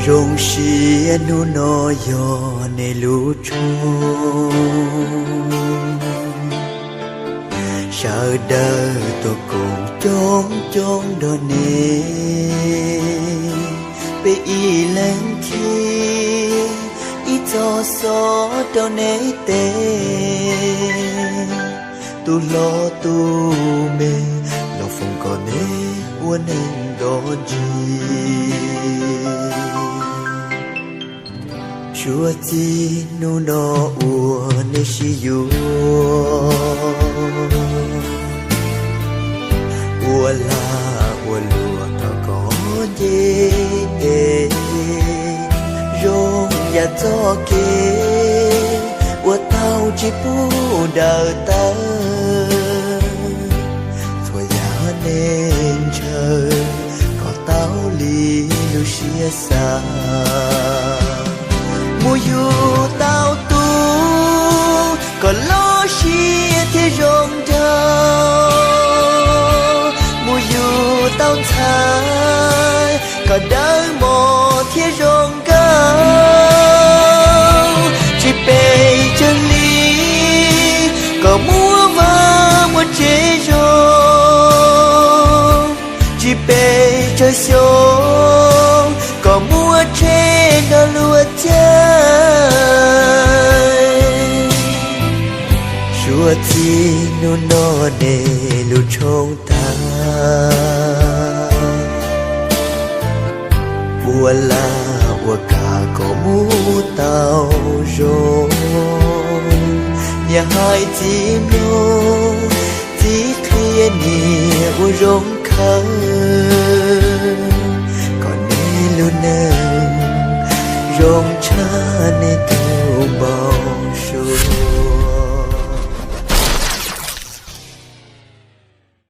Zoo siab hnub no yog nej lub tshooj, sawv daws tuaj koom coob coob nrog nej, peb ib leeg khib ib txoj xov rau nej teb. Tus hlob tus me, los foom kom nej ua neej nto ntsis. Suav txij hnub no ua nej sib yuav, ua lag ua luam thov kom nce es, zoo yam txoj kev uas tau tsis pub daws tawm. Txhua yam nej ntshaw kom tau li lub siab xav. Mus yug tau tub kom loj siab thiab zoo nraug, mus yug tau ntxhais kom dawb mos thiab zoo nkauj. Tsis pes tsawg hli kom muaj vaj muaj tsev zoo, tsis pes tsawg xyoo kom muaj tsheb nrog luag caij. Suav txij hnub no nej lub tshooj tag, ua lag ua kam kom mus tau zoo. Niam hais txiv mloog, txiv qhia niam ua zoo khawv, kom nej lub neej zoo tshaj nej tus npau